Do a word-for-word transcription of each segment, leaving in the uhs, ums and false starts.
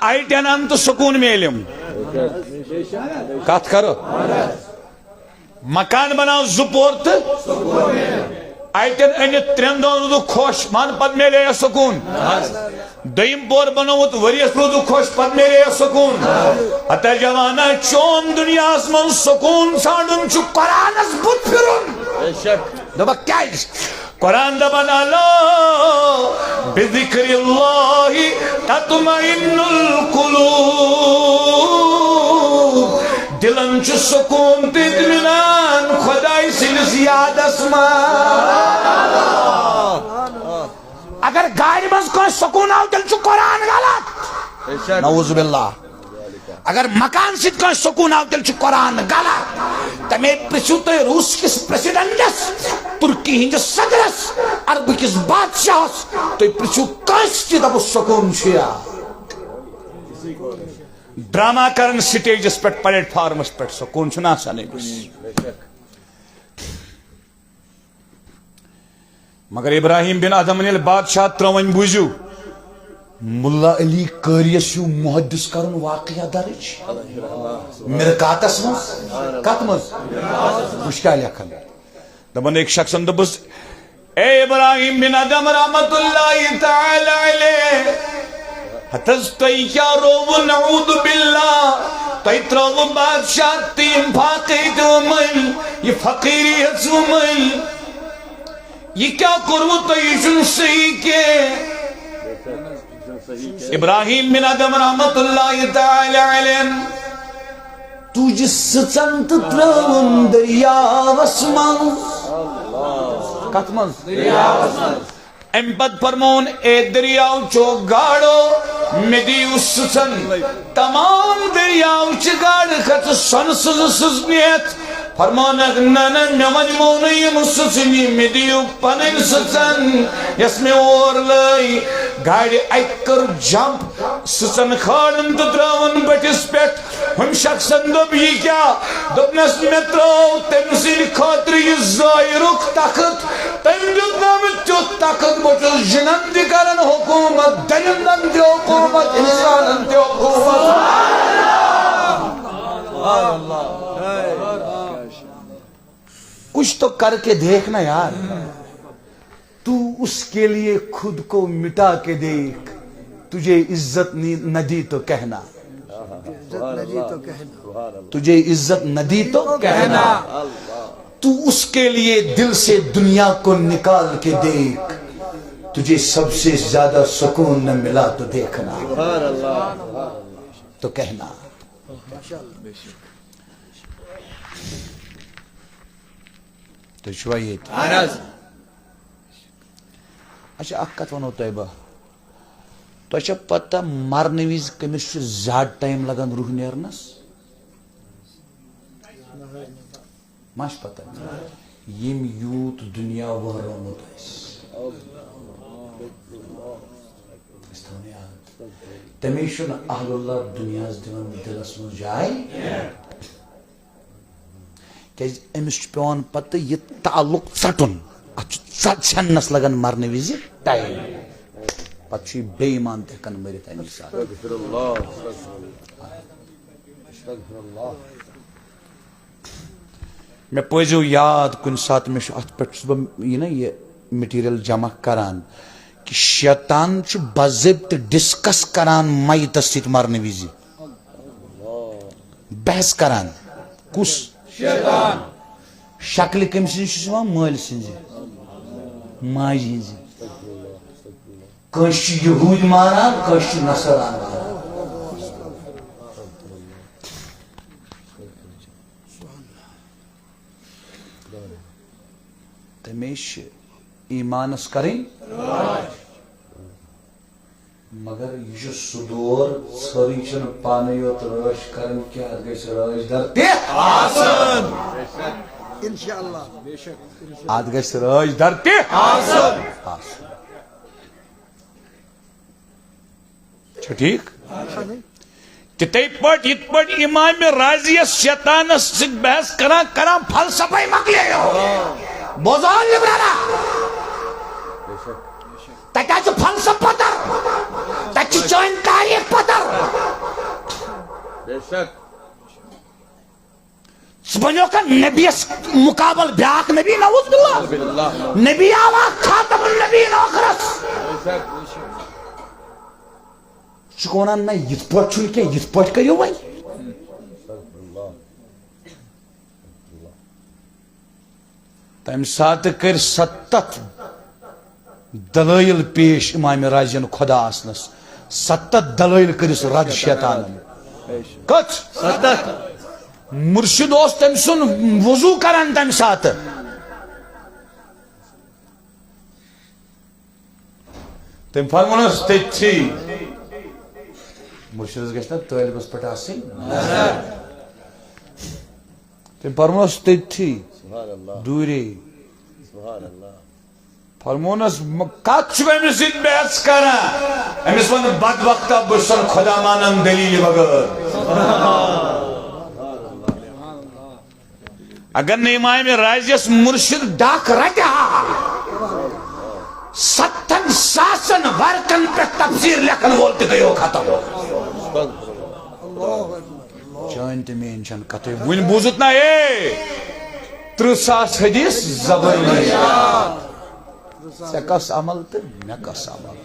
آیٹن ان تہٕ سکوٗن میلیم۔ کتھ کرو، مکان بناو زٕ پور تہٕ آیٹن أنِتھ ترٛٮ۪ن دۄہن روٗدُکھ خۄش، مان پتہٕ میلے یا سکوٗن؟ دوٚیِم پور بنووُتھ، ؤریَس روٗدُکھ خۄش، پتہٕ میلے یا سکوٗن؟ ہتا جوانا، چون دُنیاہس منٛز سکوٗن ژھانٛڈُن چھُ قرآنس بُتھ پھِرُن۔ دوٚپکھ کیٛازِ؟ قرآن دپان، الا بذکر اللہ تطمئن القلوب۔ دلن چھُ سکوٗن تہٕ اطمینان خۄداے سٕنٛدِس یادس منٛز۔ اگر گاڑِ منٛز کٲنٛسہِ سکوٗن آو، تیٚلہِ چھُ قرآن غلط۔ نعوذ باللہ۔ اگر مکان سۭتۍ کٲنٛسہِ سکوٗن آو، تیٚلہِ چھُ قرآن غلط۔ تَمے پرٛژھِو تُہۍ روٗس کِس پریزیڈنٹس، تُرکی ہٕنٛدِس صدرس، عربہٕ کِس بادشاہس، تُہۍ پرٛژھِو کٲنٛسہِ تہِ، دَپُس سکوٗن چھُیا؟ ڈرامہ کران سٹیجس پٮ۪ٹھ، پلیٹ فارمس پٮ۪ٹھ، سکوٗن چھُنہٕ آسان أمِس۔ مگر ابراہیم بن ادہمن ییٚلہِ بادشاہ ترٲو، وۄنۍ بوٗزِو، ملا علی قٲریَس ہیوٗ محدث کرُن واقعہ درج۔ مرقاتس منٛز، کتھ منٛز؟ وٕچھ کیٛاہ لیکھان۔ دپان أکۍ شخصن دوٚپُس، اے ابراہیم بن ادہم رحمت اللہ تعالی علیہ، ہتس تۄہہِ کیٛاہ رووُ؟ نعوذ باللہ، تۄہہِ ترٲووُ بادشاہ تہٕ یِم فاقے تہٕ مٔلۍ، یہِ فقیٖری ہیژوُ مٔلۍ۔ یہِ کیٛاہ کوٚروٕ تۄہہِ؟ یہِ چھُنہٕ صحیح کینٛہہ۔ ابراہیم بن ادہم رحمت اللہ تعالی علیہ تُج سٕژن تہٕ ترٲوٕن دٔریاوس منٛز۔ کتھ منٛز؟ دٔریاوس منٛز۔ امہِ پتہٕ فرمووُن، اے دٔریاو چو گاڈو، مےٚ دِیِو سٕژن۔ تمام دٔریاو چہِ گاڈٕ کھژٕ سۄنہٕ سٕژٕ سٕژنہِ ہٮ۪تھ۔ فرمونکھ، نہ، نہ، مےٚ ونمو نہٕ یِم سٕژنہِ، مےٚ دِیِو پنٕنۍ سٕژن، یۄس مےٚ اور لٲے۔ گاڑِ اکہِ کٔر جمپ، سٕژن کھالن تہٕ ترٲوٕن بٔٹھِس پٮ۪ٹھ۔ ہُمۍ شخصن دوٚپ، یہِ کیٛاہ؟ دوٚپنس، مےٚ ترٛٲو تٔمۍ سٕنٛدِ خٲطرٕ یہِ ظٲہرُک تخت۔ تٔمۍ دیُت نہٕ مےٚ تیُتھ تخت، بہٕ چھُس جِنن تہِ کران حکوٗمت، درندن تہِ حکوٗمت، انسانن تہِ حکوٗمت۔ کچھ تو کر کے دیکھ نا یار۔ تو اس کے لیے خود کو مٹا کے دیکھ، تجھے عزت نی-، نہ دی تو کہنا۔ عزت نہ دی تو کہنا۔ تجھے عزت نہ دی تو کہنا۔ تو اس کے لیے دل سے دنیا کو نکال کے دیکھ، تجھے سب سے زیادہ سکون نہ ملا تو دیکھنا۔ تو کہنا۔ تُہۍ چھِوا ییٚتہِ؟ اہن حظ۔ اچھا، اکھ کتھ ونو تۄہہِ بہٕ۔ تۄہہِ چھا پتہ مرنہٕ وِزِ کٔمِس چھُ زیادٕ ٹایم لگان روح نیرنس؟ ما چھِ پتہ؟ ییٚمۍ یوٗت دُنیا وٲرومُت آسہِ۔ أسۍ تھاوو یاد۔ تٔمِس چھُنہٕ اہل اللہ دُنیاہس دِوان دِلس منٛز جاے۔ کیازِ أمِس چھُ پٮ۪وان پتہٕ یہِ تعلق ژٹُن۔ اتھ چھُ ژ-، ژھٮ۪ننس لگان مرنہٕ وِزِ ٹایم۔ پتہٕ چھُ یہِ بے ایمان تہِ ہٮ۪کان مٔرِتھ امی ساتہٕ۔ استغفر اللہ، استغفر اللہ، استغفر اللہ۔ مےٚ پٲیزیو یاد کُنہِ ساتہٕ، مےٚ چھُ اتھ پٮ۪ٹھ، چھُس بہٕ یہِ نا یہِ مٹیریل جمع کران، کہِ شیطان چھُ باضٲبطہٕ ڈسکس کران میتس سۭتۍ مرنہٕ وِزِ۔ بحث کران۔ کُس؟ شیطان۔ شکلہِ کٔمۍ سٕنٛزِ چھُس یِوان؟ مٲلۍ سٕنٛزِ، ماجہِ ہٕنٛزِ۔ کٲنٛسہِ چھِ یہوٗدۍ ماران، کٲنٛسہِ چھِ نصارا ماران۔ تٔمِس چھِ ایمانس کرٕنۍ۔ مگر یہِ چھُ سُہ دور، ژھٔرٕے چھَنہٕ پانَے یوت رٲچھ کران کینٛہہ، اَتھ گژھِ رٲچھ در تہِ آسُن۔ انشاءاللہ۔ اَتھ گژھِ رٲچھ در تہِ آسُن۔ آسُن۔ چھا ٹھیٖک؟ تِتھَے پٲٹھۍ، یِتھ پٲٹھۍ امام رازیَس شیطانَس سۭتۍ بحث کران کران فلسفے مۄکلیو۔ بوزان لبرلا۔ تتہِ حظ چھُ فلسفہٕ پتر، تتہِ چھِ چٲنۍ تاریخ پتر۔ بے شک۔ ژٕ بنیوکھا نبیَس مقابل بیاکھ نبی؟ نعوذ باللہ۔ نبی آو اکھ خاتم النبیین ٲخرس۔ ژٕ چھُکھ ونان نہ، یِتھ پٲٹھۍ چھُنہٕ کینٛہہ، یِتھ پٲٹھۍ کٔرِو وۄنۍ۔ تمہِ ساتہٕ کٔرۍ ستتھ دلٲیل پیش امام رازین خدا آسنس۔ ستتھ دلٲیل کٔرِس رد شیطانن۔ کٔژ؟ ستتھ۔ مرشد اوس تٔمۍ سُنٛد وضو کران تمہِ ساتہٕ۔ تٔمۍ فرمونس تٔتھی۔ مرشدس گژھِ نا طٲلبس پٮ۪ٹھ آسٕنۍ؟ تٔمۍ فرمونس تٔتھی۔ سبحان اللہ۔ دوٗرے۔ سبحان اللہ۔ فرمونس، م-، کتھ چھُ أمِس سۭتۍ بحث کران؟ أمِس وَن بدبختا، بہٕ چھُسن خدا مانان دلیلہِ بغٲر۔ اگر نہٕ امام رازیس مرشد ڈاکھ رٹہِ ہا، ستن ساسن ورقن پٮ۪ٹھ تفسیر لیکھن وول تہِ گٔیو ختم۔ چٲنۍ تہٕ میٲنۍ چھنہٕ کتھٕے۔ وُنہِ بوٗزُتھ نا، اے، ترٕہ ساس حدیث زبٲنی۔ ژےٚ کس عمل تہٕ مےٚ کس عمل؟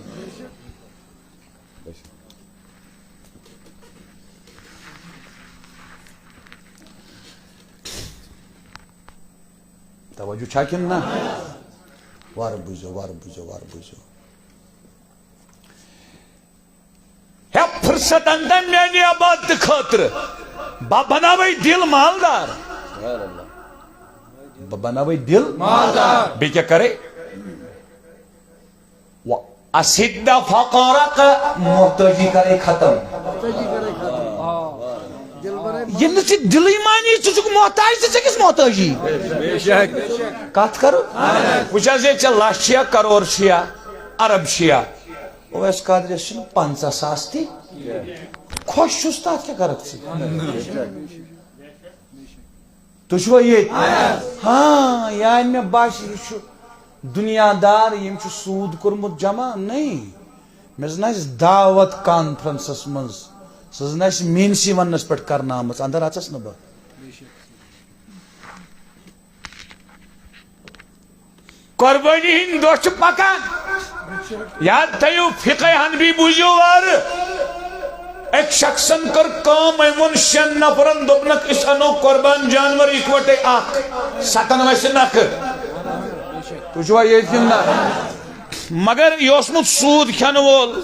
توجہ چھا کِنہٕ نہ؟ وارٕ بوٗزِو، وارٕ بوٗزِو، وارٕ بوٗزِو۔ ہے، فرصت اندن میانہِ عبادت خٲطرٕ۔ بہٕ بناوے دل مالدار۔ بہٕ بناوے دل مالدار۔ بیٚیہِ کیٛاہ کرے؟ و اسد فقرک، محتاجی کرے ختم۔ ییٚلہِ نہٕ ژےٚ دِلٕے مانی، ژٕ چھُکھ محتاج، ژٕ ژےٚ کِس محتاجی؟ کتھ کرو؟ وٕچھ حظ، ییٚتہِ ژےٚ لچھ چھِیا، کرور چھِیا، ارب چھِیا؟ اویس قادرس چھِنہٕ پنژاہ ساس تہِ۔ خۄش چھُس تہٕ اتھ کیٛاہ کرکھ ژٕ؟ تُہۍ چھِوا ییٚتہِ؟ ہاں، یعنی مےٚ باسہِ، یہِ چھُ دُنیا دار، ییٚمۍ چھُ سوٗد کوٚرمُت جمع۔ نہیں، مےٚ زن آسہِ دعوت کانفرنسس منٛز، سۄ زن آسہِ میٲنسٕے وننس پٮ۪ٹھ کرنہٕ آمٕژ، اندر اژس نہٕ بہٕ۔ قربٲنی ہٕنٛدۍ دۄہ چھِ پکان۔ یاد تھٲیِو، فقہ حنفی بوٗزِو وارٕ۔ أکۍ شخصن کٔر کٲم، أمۍ ووٚن شٮ۪ن نفرن، دوٚپنکھ، "أسۍ انو قربان جانور اکوٹے اکھ، ستن وسہِ نکھٕ۔" تُہۍ چھِوا ییٚتہِ کِنہٕ نہ؟ مگر یہِ اوسمُت سوٗد کھٮ۪نہٕ وول۔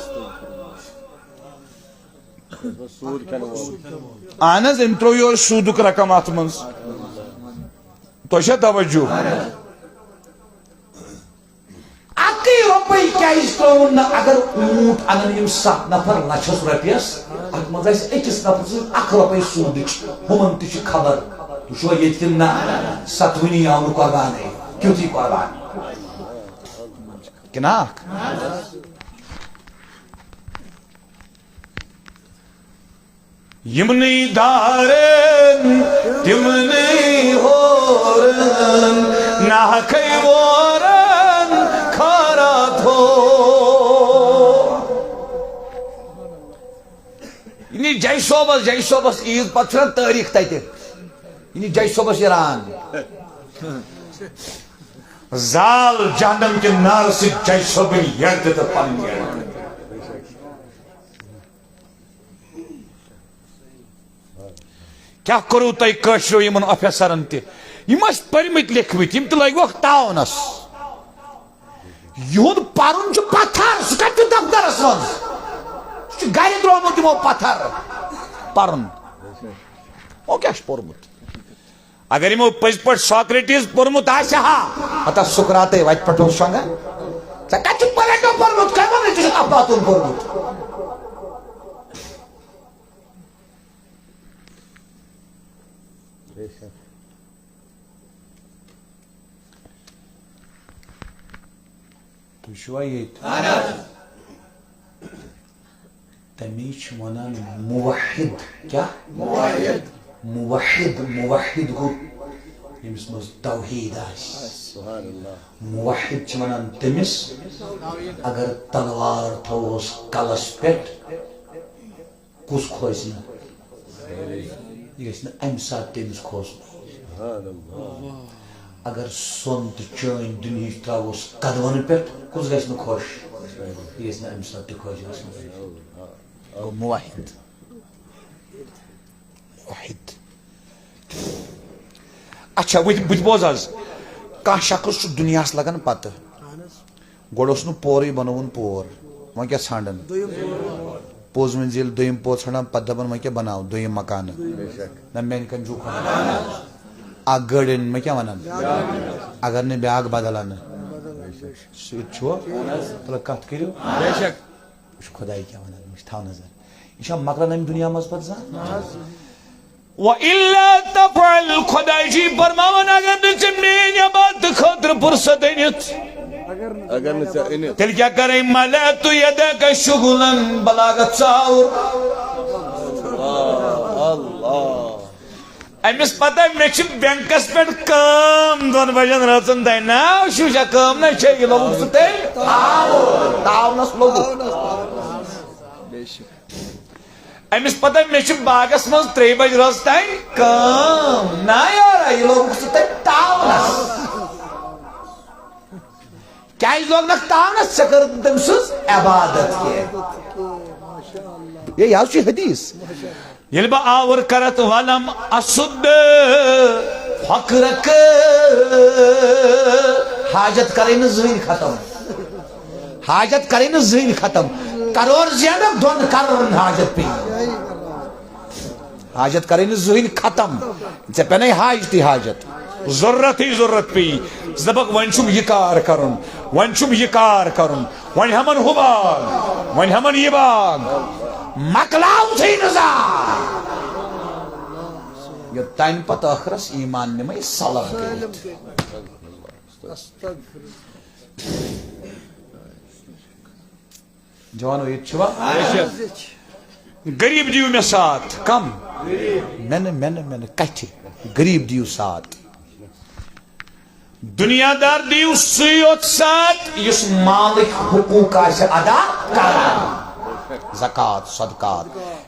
سوٗد کھٮ۪نہٕ وول۔ اہن حظ، أمۍ ترٛوو یورٕ سوٗدُک رقم اتھ منٛز۔ تۄہہِ چھا توجہ؟ اَکٕے رۄپَے کیٛازِ ترٛٲوٕن نہٕ؟ اگر اوٗنٹ اَنَن یِم ستھ نفر لَچھَس رۄپیَس، اَتھ منٛز آسہِ أکِس نفرٕ سٕنٛز اَکھ رۄپَے سوٗدٕچ، ہُمَن تہِ چھِ خبر۔ تُہۍ چھُوا ییٚتہِ کِنہٕ نہ؟ ستوٕنی آو نہٕ قۄربانٕے، کیُتھُے قۄربان۔ کِنہٕ اَکھ؟ یِمنٕے دارن، تِمنٕے ہورن، ناحقے وورن، خٲراتھ ہو۔ یعنی جے صٲبس، جے صٲبس عیٖد پتہٕ چھُنہ تٲریٖخ تتہِ۔ یعنی جے صٲبس یہِ ران۔ زال جہنم کہِ نارٕ سۭتۍ جے صٲبٕنۍ یڈ تہٕ پنٕنۍ یڈ۔ کیٛاہ کوٚروٕ تۄہہِ کٲشرٮ۪و یِمن آفیسرن تہِ؟ یِم ٲسۍ پٔرمٕتۍ لیکھمٕتۍ، یِم تہِ لٲگۍ وۄکھ تعاونس۔ یِہُنٛد پرُن چھُ پتھر، سُہ کتہِ چھُ دفترس منٛز؟ سُہ چھُ گرِ درٛامُت یِمو پتھر پرُن۔ یِمو کیٛاہ چھُ پوٚرمُت؟ اگر یِمو پٔزۍ پٲٹھۍ ساکریٹس پوٚرمُت آسہِ ہا، ہتا سقراطے وتہِ پٮ۪ٹھ اوس شۄنٛگان۔ ژےٚ کتہِ چھُتھ پلیٹو پوٚرمُت؟ کمہِ وَنان ژےٚ چھُتھ افلاطون پوٚرمُت؟ تُہۍ چھِوا ییٚتہِ؟ اہن حظ۔ تٔمِس چھِ وَنان موحد۔ کیٛاہ؟ موحد۔ موحد، موحد گوٚو ییٚمِس منٛز توحیٖد آسہِ۔ سبحان اللہ۔ موحد چھِ وَنان تٔمِس، اگر تلوار تھاووس کلس پٮ۪ٹھ، کُس کھوژِ نہٕ؟ یہِ گژھِ نہٕ اَمہِ ساتہٕ تٔمِس کھوژُن۔ سبحان اللہ۔ اگر سۄن تہٕ چٲنۍ دُنہِچ ترٛاووس قدمن پٮ۪ٹھ، کُس گژھِ نہٕ خۄش؟ یہِ گژھِ نہٕ اَمہِ ساتہٕ تہِ خۄش گژھُن۔ گوٚو موحد۔ موحد۔ اچھا، وۄنۍ بہٕ تہِ بوز آز۔ کانٛہہ شخص چھُ دُنیاہَس لگان پتہٕ۔ گۄڈٕ اوس نہٕ پورٕے بنووُن پور۔ وۄنۍ کیٛاہ ژھانٛڈان؟ پوٚز ؤنۍ زِ ییٚلہِ دوٚیِم پور ژھانٛڈان، پتہٕ دپان، وۄنۍ کیٛاہ بناو دوٚیِم مکانہٕ؟ نہ، میٛانہِ کَنہِ چھُو خۄداے۔ اکھ گٲڑۍ أنۍ، وۄنۍ کیٛاہ وَنان؟ اگر نہٕ بیٛاکھ بدل اَنہٕ۔ سُہ تہِ چھُوا؟ تَلہٕ کَتھ کٔرِو۔ بے شک۔ وٕچھ خۄداے کیٛاہ وَنان، وٕچھ تھاو نظر۔ یہِ چھا مۄکلان اَمہِ دُنیا منٛز پتہٕ زانٛہہ؟ وَإِلَّا تَفْعَلْ، خۄداے چھُے فرماوان، اگر نہٕ ژےٚ میٛٲنۍ عبادتہٕ خٲطرٕ فرصت أنِتھ، اگر نہٕ ژےٚ أنِتھ۔ تیٚلہِ کیٛاہ کَرَے؟ مَلَأْتُ يَدَكَ شُغْلًا، بلاغت ژاوُر۔ اللہ، اللہ۔ أمِس پتہ، مےٚ چھِ بینکس پٮ۪ٹھ کٲم دۄن بجن رٲژن تام۔ ناو شوٗشا کٲم نہ چھےٚ، یہِ لوگُکھ ژٕ تٔمۍ تاوُن، تاونس لوگُکھ۔ بے شک۔ أمِس پتہ، مےٚ چھِ باغس منٛز ترٛیٚیہِ بجہِ رٲژ تام کٲم۔ نہ یارا، یہِ لوگُکھ ژٕ تٔمۍ تاونس۔ کیٛازِ لوگنکھ تاونس؟ ژےٚ کٔرٕتھ نہٕ تٔمۍ سٕنٛز عبادت کینٛہہ۔ ہے، یہِ حظ چھُ حدیث۔ ییٚلہِ بہٕ آوُر کرتھ ولم اسد فقرک، حاجت کرے نہٕ زٕہٕنۍ ختم۔ حاجت کرے نہٕ زٕہٕنۍ ختم۔ کرور زینکھ، دۄن کرورن حاجت پیٚیہِ۔ حاجت کرے نہٕ زٕہٕنۍ ختم۔ ژےٚ پینے حاجتی حاجت۔ ضرورتٕے ضرورت پیٚیہِ۔ ژٕ دپکھ، وۄنۍ چھُم یہِ کار کرُن، وۄنۍ چھُم یہِ کار کرُن، وۄنۍ ہٮ۪من ہُہ باغ، وۄنۍ ہٮ۪من یہِ باغ۔ مۄکلاوتھٕے نہٕ زانٛہہ۔ یوٚتام پتہٕ ٲخرس ایمان نِمے سلب کٔرِتھ۔ جوانو، ییٚتہِ چھُوا؟ غریب دِیِو مےٚ ساتھ۔ کم؟ مےٚ نہٕ، مےٚ نہٕ، مےٚ نہٕ۔ کتھِ؟ غریب دِیِو ساتھ۔ دُنیا دار دِیِو سُے یوت ساتھ، یُس مالٕکۍ حقوٗق آسہِ ادا کران۔ زکوٰۃ، صدقات،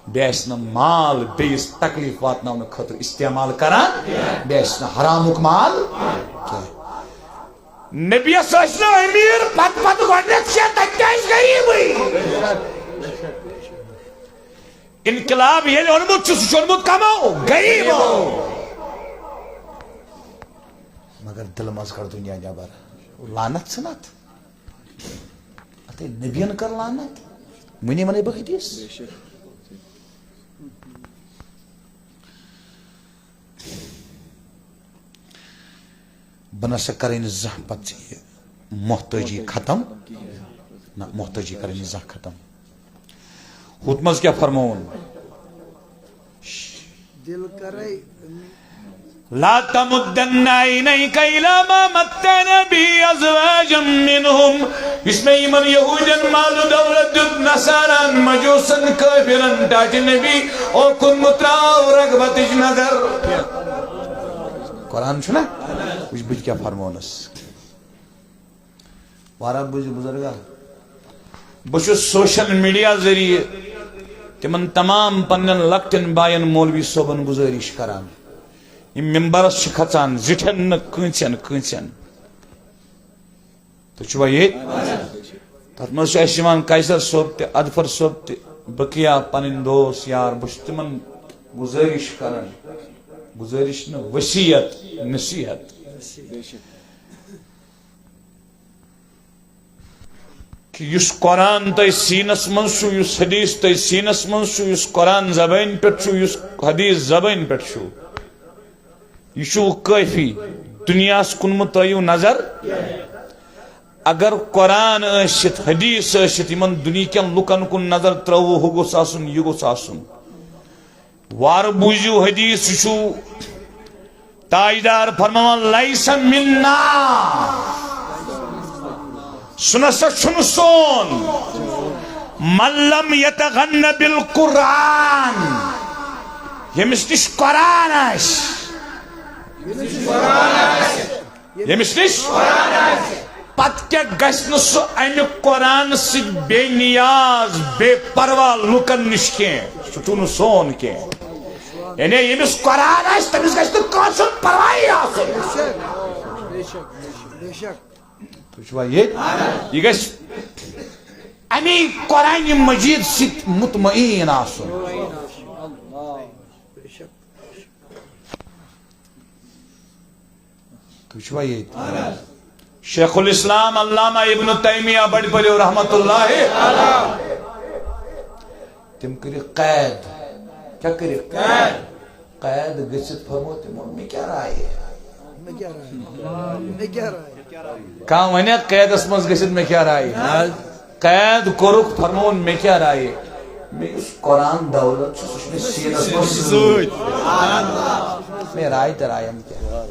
بیٚیہِ آسہِ نہٕ مال بیٚیِس تکلیف واتناونہٕ خٲطرٕ استعمال کران، بیٚیہِ آسہِ نہٕ حرامُک مال کینٛہہ۔ نبیَس ٲسۍ نہٕ أمیٖر، پتہٕ پتہٕ گۄڈٕنٮ۪تھ چھِ تَتہِ تہِ ٲسۍ غریٖبٕے۔ انقلاب ییٚلہِ اوٚنمُت چھُ، سُہ چھُ اوٚنمُت کمو؟ غریٖبو۔ مگر دِلہٕ منٛز کڑ دُنیا نٮ۪بر۔ لعنت ژھٕن اتھ۔ اتے نبین کر لعنت۔ وٕنی ونے بہٕ حدیث۔ بہٕ نہ سا کرے نہٕ زانٛہہ پتہٕ ژےٚ یہِ محتٲجی ختم۔ نہ، محتٲجی کرے نہٕ زانٛہہ ختم۔ ہُتھ منٛز کیٛاہ فرمووُن؟ دِل کرے۔ لا تمدن عینیک الی ما متعنا به ازواجا منهم۔ یُس مےٚ یِمن یہوٗدٮ۪ن مال و دولت دیُت، نصاران، مجوسن، کٲفرن، ٹاٹہِ نبی، اوکُن مہٕ تراو رغبتٕچ نظر۔ قرآن چھُنہ؟ وٕچھ بہٕ تہِ کیٛاہ فرمونس۔ وارہ بوٗزِو بُزرگا، بہٕ چھُس سوشل میڈیا ذٔریعہٕ تِمن تمام پننٮ۪ن لۄکٹٮ۪ن باین مولوی صٲبن گُزٲرِش کران، یِم ممبرس چھِ کھژان، زِٹھٮ۪ن نہٕ کٲنٛسٮ۪ن، کٲنٛسٮ۪ن۔ تُہۍ چھِوا ییٚتہِ؟ تَتھ منٛز چھُ اَسہِ یِوان قیصر صٲب تہِ، اظفر صٲب تہِ، بقیہ پنٕنۍ دوس یار۔ بہٕ چھُس تِمن گُزٲرِش کران، گُزٲرِش نہٕ، وصیت، نصیحت۔ کہِ یُس قرآن تۄہہِ سیٖنس منٛز چھُ، یُس حدیث تۄہہِ سیٖنس منٛز چھُ، یُس قرآن زبٲنۍ پٮ۪ٹھ چھُ، یُس حدیث زبٲنۍ پٮ۪ٹھ چھُ، یہِ چھُ کٲفی۔ دُنیاہَس کُن مہٕ ترٲیِو نظر۔ اگر قرآن ٲسِتھ، حدیث ٲسِتھ، یِمن دُنہِکٮ۪ن لُکن کُن نظر ترٲوو، ہُہ گوٚژھ آسُن، یہِ گوٚژھ آسُن۔ وارٕ بوٗزِو حدیث، سُہ چھُ تاجدار فرماوان، "لیس منا"۔ سُہ نسا چھُنہٕ سون۔ من لم یتغن بالقرآن، ییٚمِس نِش قرآن آسہِ، ییٚمِس نِش، پتہٕ کیٛاہ گژھِ نہٕ سُہ امہِ قرآن سۭتۍ بے نیاز، بے پرواہ لُکن نِش کینٛہہ؟ سُہ چھُنہٕ سون کینٛہہ۔ یعنی ییٚمِس قرآن آسہِ، تٔمِس گژھِ نہٕ کٲنٛسہِ ہُنٛد پرواہٕے آسُن۔ تُہۍ چھِوا ییٚتہِ؟ یہِ گژھِ اَمی قرآنِ مجیٖد سۭتۍ مطمئن آسُن۔ تُہۍ چھِوا ییٚتہِ؟ شیخ الاسلام علامہ ابن تیمیہ بڑِ پٔلِو رحمتہ اللہ۔ تِم کٔرِکھ قید۔ کیٛاہ کٔرِکھ؟ قید۔ قید گٔژھِتھ فرموو تِمو، "مےٚ کیٛاہ راے؟" مےٚ کیٛاہ راے؟ مےٚ کیٛاہ راے؟ کانٛہہ وَنہِ، "قیدس منٛز گٔژھِتھ مےٚ کیٛاہ راے؟" قید کوٚرُکھ، فرمووُن، "مےٚ کیٛاہ راے؟ مےٚ یُس قرآن دولت چھُ، سُہ چھُ مےٚ سیٖنس منٛز سۭتۍ۔ مےٚ راے تہٕ راے، مےٚ کیٛاہ راے؟"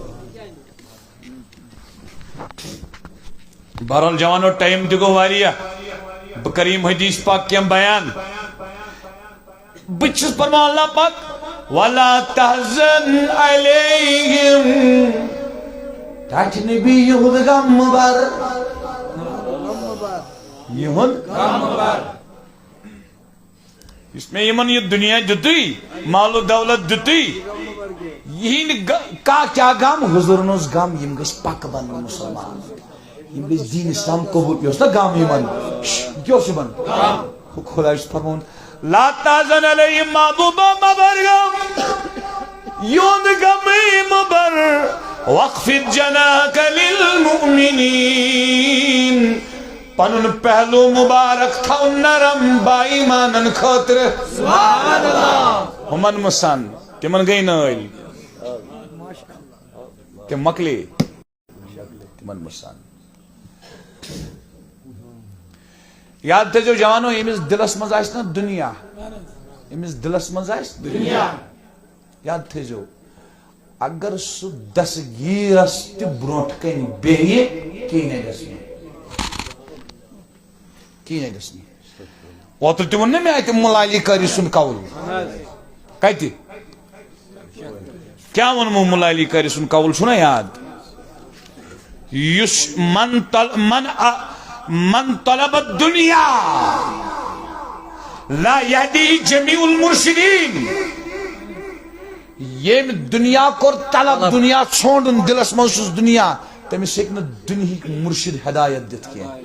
بہرحال جوانو، ٹائم تہِ گوٚو واریاہ۔ بہٕ کرٕ یِم حدیث پاک کینٛہہ بیان۔ بہٕ چھُس فرمان اللہ پاک، "ولا تحزن علیہم"، ٹاٹھۍ نبی یِہُنٛد غم مہٕ بر، یِہُنٛد غم مہٕ بر۔ یُس مےٚ یِمن یہِ دُنیا دیُتُے، مال و دولت دیُتُے، یِہِنٛدِ غ-، کا کیٛاہ غم؟ حضوٗرن اوس غم، یِم گٔژھۍ پکہٕ بنٕنۍ مُسلمان، یِم گٔژھۍ دیٖن اسلام قبوٗل۔ یہِ اوس نا غم یِمن؟ شش، یہِ کیٛاہ اوس یِمن؟ خۄداے چھُ فرماوان، "لا تحزن علیہم"، محبوبہ مہ بر غم، یِہُنٛد غمٕے مہ بر، "واخفض جناحک للمؤمنین"، پنُن پہلو مبارک تھاو نرم با ایمانن خٲطرٕ۔ سبحان اللہ۔ ہُمن مہ سن، تِمن گٔے نٲلۍ۔ تِم مۄکلے۔ تِمن مہ سن۔ یاد تھٲیزیو جوانو، ییٚمِس دِلس منٛز آسہِ نا دُنیا، ییٚمِس دِلس منٛز آسہِ دُنیا، یاد تھٲیزیو، اگر سُہ دستگیرس تہِ برونٛٹھ کنہِ بیہہِ، کِہیٖنۍ نہٕ گژھِ نہٕ۔ کِہیٖنۍ نہٕ گژھِ نہٕ۔ اوترٕ تہِ ووٚن نہ مےٚ اَتہِ مُلا علی قاری سُنٛد قول۔ کَتہِ؟ کیٛاہ ووٚنمو مُلا علی قاری سُنٛد قول، چھُنا یاد؟ یُس من طل-، من ا-، من طلب الدنیا لا یہدی جمیع المرشدین۔ ییٚمۍ دُنیا کوٚر طلب، دُنیا ژھونٛڈُن، دِلس منٛز چھُس دُنیا، تٔمِس ہیٚکہِ نہٕ دُنہِکۍ مُرشِد ہدایت دِتھ کینٛہہ۔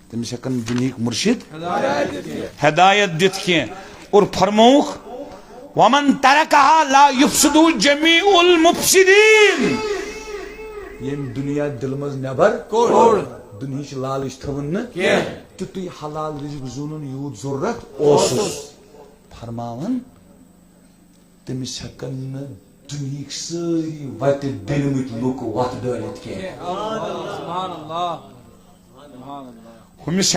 تٔمِس ہیٚکن دُنہِکۍ مُرشِد ہدایت دِتھ کینٛہہ۔ اور فرمووُکھ، "ومن ترکها لا یفسد جمیع المفسدین"۔ ییٚمۍ دُنیا دِلہٕ منٛز نٮ۪بر کوٚڑ، دُنہِچ لالٕچ تھٲوٕن نہٕ کینٛہہ، تیُتُے حلال رِزق زینُن یوٗت ضروٗرت اوسُس۔ فرماوان، تٔمِس ہیٚکن نہٕ دُنہِکۍ سٲری وتہِ ڈٔلمٕتۍ لُکھ وتھ ڈٲلِتھ کینٛہہ۔ سبحان اللہ۔ سبحان اللہ۔ ہُمِس